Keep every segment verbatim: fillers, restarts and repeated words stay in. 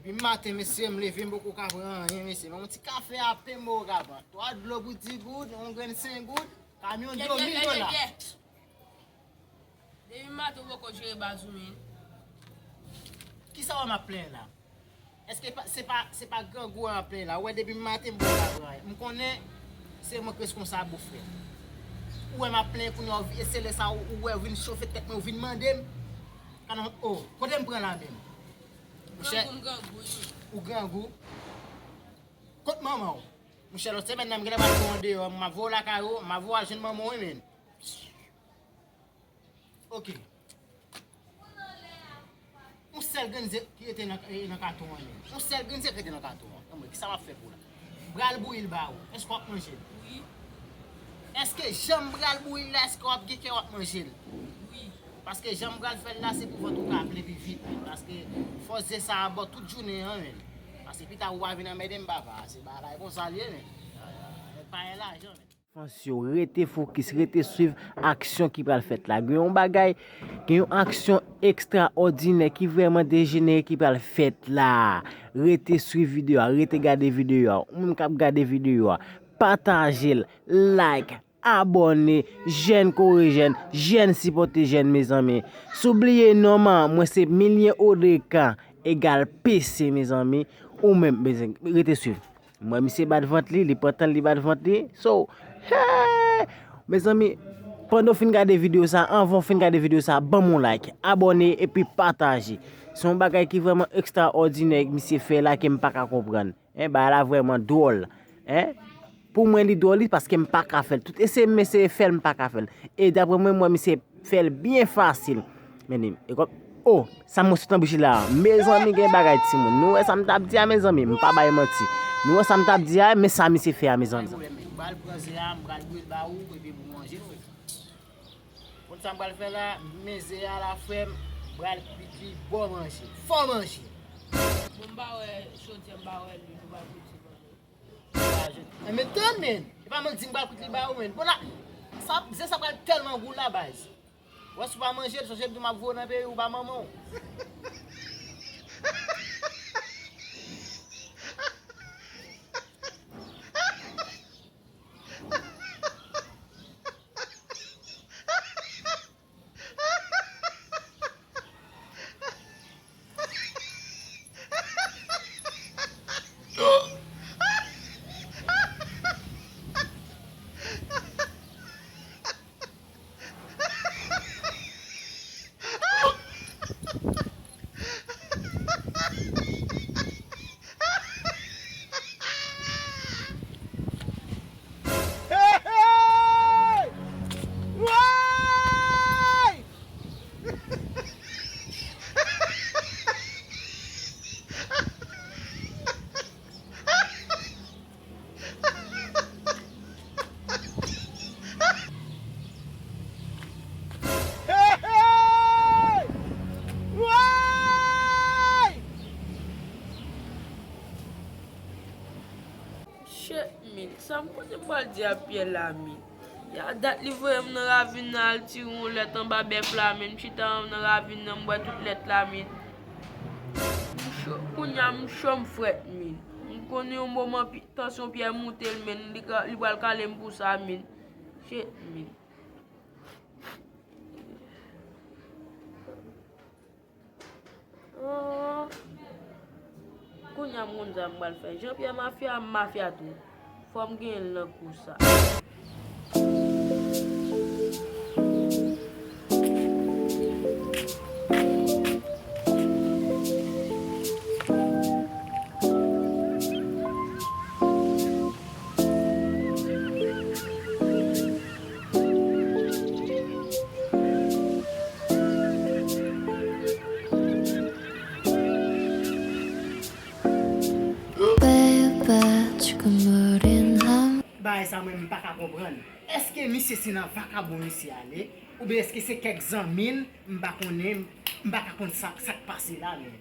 Depi maten, mesye, m leve, m poko ka pran anyen, mesye. Men yon ti kafe a pen m poko ka pran. Twa dlo pou di goud, yon grenn senk goud, kamyon dlo mil dola. Depi maten ou poko jere baz ou menm. Kisa w wè m ap plenyen la? Èske pa, se pa, se pa grangou an ap plenyen la? Ou wè depi maten m poko ka pran anyen. M konnen se mwen k reskonsab ou frè. Ou wè m ap plenyen kounye a, e se lè sa ou, ou wè ou vin chofe tèt mwen, ou vin mande m. Kanan, oh, kote m pran la menm? Monchè, grangou m grangou wi. Ou grangou? Kot manman w? Monchè, lòt semèn nan m genlè pral pran w deyò, m ap voye w lakay ou, m ap voye w al jwenn manman w wi menm. Ok. Yon sèl grenn ze ki rete nan, eh, nan katon an menm. Yon sèl grenn ze ki rete nan katon an. Anmwey, kisa m ap fè pou w la? M pral bouyi l ba ou. Èske w ap manje l? Wi. Èske jan m pral bouyi l la, èske w ap gen kè w ap manje l? Wi. Paske jan m pral fè l la, se pou vant ou ka plen pi vit. Paske fòs ze sa a ba w tout jounen an menm. Paske pita ou pa vin anmède m papa. Se bagay la e konsa l ye menm. Nèg pa gen lajan menm. Fans yo, rete fokis, rete swiv aksyon ki pral fèt la. Gen yon bagay, gen yon aksyon ekstraòdinè ki vrèman dejenere ki pral fèt la. Rete swiv videyo a, rete gade videyo a. Ou menm k ap gade videyo a, pataje l, like, abòne, jèn kore jèn, jèn sipòte jèn, mezanmi. Si w bliye non m an, mwen se Milien Odeka, egal P C, mezanmi. Ou menm, mezanmi, rete swiv. M wè misye bat vant li, li pran tan li bat vant li. So, hey! Mezanmi, pandan w fin gade videyo sa, anvan w fin gade videyo sa, ban m yon like, abòne epi pataje. Se yon bagay ki vrèman ekstraòdinè misye fè la ke m pa ka konprann. Hein, bagay la vrèman dwòl. Hein? Pou mwen li dwòl wi, paske m pa ka fè l. Tout eseye m eseye fè l, m pa ka fè l. E daprè mwen, m wè misye fè l byen fasil. Men li, e kòm, oh, sa m wè sot nan bouch li la. Mezanmi, gen bagay timoun. Nou wè sa m t ap di a, mezanmi, m pa bay manti. Nou wè sa m t ap di a, men sa misye fè a, mezanmi. M pral pran ze a, m pral bouyi l ba ou, epi pou manje l wi. Konn sa m pral fè la, men ze a la frè m, m pral kwit li, bon manje, fò manje. Bon, m pa wè chodyè, m pa wè lwil, ou pa kwit li. Enben tann men, e pa mwen k di m pral kwit li ba ou men. Bon la, sa, ze sa pral tèlman gou la baz. Wè si w pa manje l, sonje m di w m ap voye w nan peyi w ba manman w. Shit, min. Sa m konnen m pral di a Pyè la, min. Ya dat li voye m nan ravin nan al tire yon lèt anba bèf la, min. M chita nan ravin nan, m bwè tout lèt la, min. M cho, kounye a m cho, m frèt, min. M konnen yon moman pi, tansyon Pyè moute l, min. Li ka, li pral kale m pou sa, min. Shit, min. Oh. Kounye a m konn sa m pral fè. Jean Pierre mafya, m mafya tou. Fò m genyen l nan kou sa. Bagay sa mwen m pa ka konprann. Èske misye se nan vakabon misye ale? Oubyen èske se kèk zanmi l? M pa konnen, m pa ka konn sa, sa k pase la menm.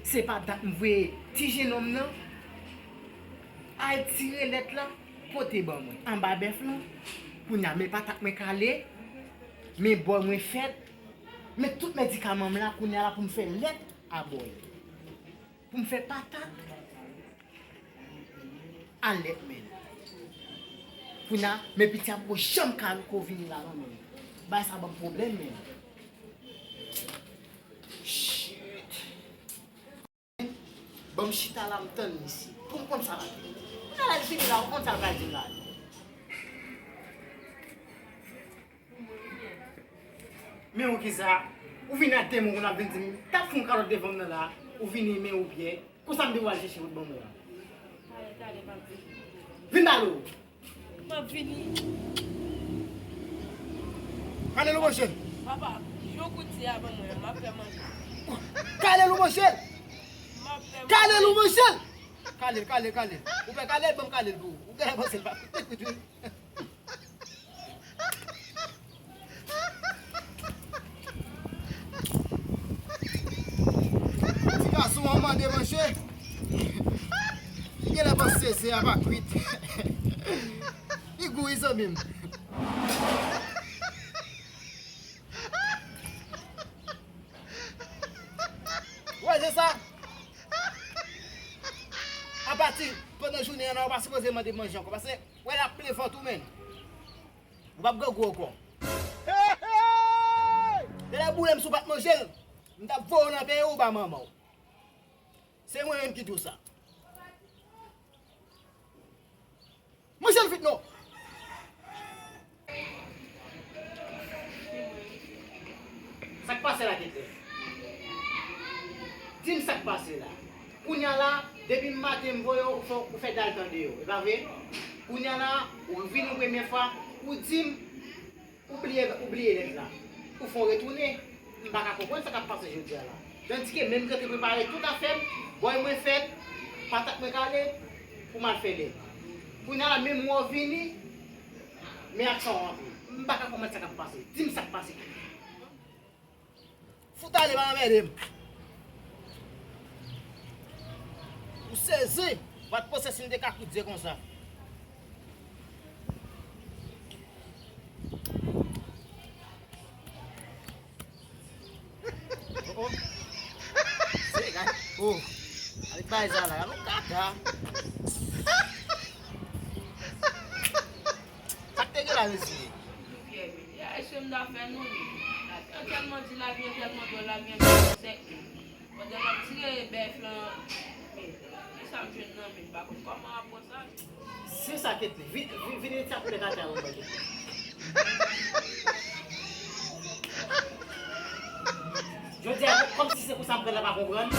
Se pa dat m voye ti jennonm nan al tire lèt la, pote ban mwen anba bèf lan. Kounye a, men patat mwen kale, men bò mwen fèt, men tout medikaman m la, kounye a la pou m fè lèt Abòy. Pou m fè patat. Alèt, men. Kounye a, men piti a poko janm ka ko vini la, non, men. Bagay sa ban m pwoblèm, men. Shit. Ban m chita la, m tann misye. Pou m konn sa l ap di. Kounye a la, l vini la, ou konn sa l pral di m la. Men ou kisa? Ou vini ak de men w, ou vin di m, t ap fè yon kalòt devan m nan la, ou vini men ou byè. Konsa m te pral chèche w ban mwen an. Talè, talè, m ap vini. Vin ba l ou. M ap vini. Kale l ou manje l. Papa, yon kout ti a ban mwen, m ap fè manje. Kale l ou manje l. M ap fè manje. Kale l ou manje l. Kale l, kale l, kale l. Ou fè kale l, ban m kale l pou ou. Ou genlè panse l pa kout wi. Ti gason an mande manje. Li genlè panse se a pa kwit. Li gou wi zanmi m. Wè, se sa. Apati pandan jounen an la, ou pa sipoze mande manje ankò. Paske, wè, l ap plen vant ou, menn. Ou p ap grangou ankò. Genlè boule m si w pa t manje l. M t ap voye w nan peyi w ba manman w. Se mwen menm ki di w sa. Manje l vit non. Sa k pase la, Ketlen? Di m sa k pase la. Kounye a la, depi maten m voye w, ou fè, ou fè dal tande yo, e pa vre? Kounye a la, ou vini yon premye fwa, ou di m, ou bliye, ou bliye lèt la. Ou fè w retounen. M pa ka konprann sa k ap pase jodi a la. Tandike menm m te prepare tout afè m, bòy mwen fèt, patat mwen kale, pou m al fè lèt. Kounye a la, menm wè w vini, men aksan w antre. M pa ka konprann sa k ap pase. Di m sa k pase. Fout ale, pa anmède m. Ou sezi, w ap panse si m te ka kout zye konsa. Oh, oh. Se gad. Oh. Avèk bagay sa la, gad yon kaka. Sa k te gen la, mesye? Ay, se m ta fè nou, wi. Lavi an tèlman di, lavi an tèlman dwòl, lavi an tèlman sèk. Pandan m ap tire bèf lan, men, kisa m jwenn nan men m, m pa konn kòman m ap pran sa. Se sa, Ketlen. Vi-, vi-, vin rete ak plèt atè a, mwen, Ketlen. Jodi a, kòmsi se pou sa m pran la, pa konprann.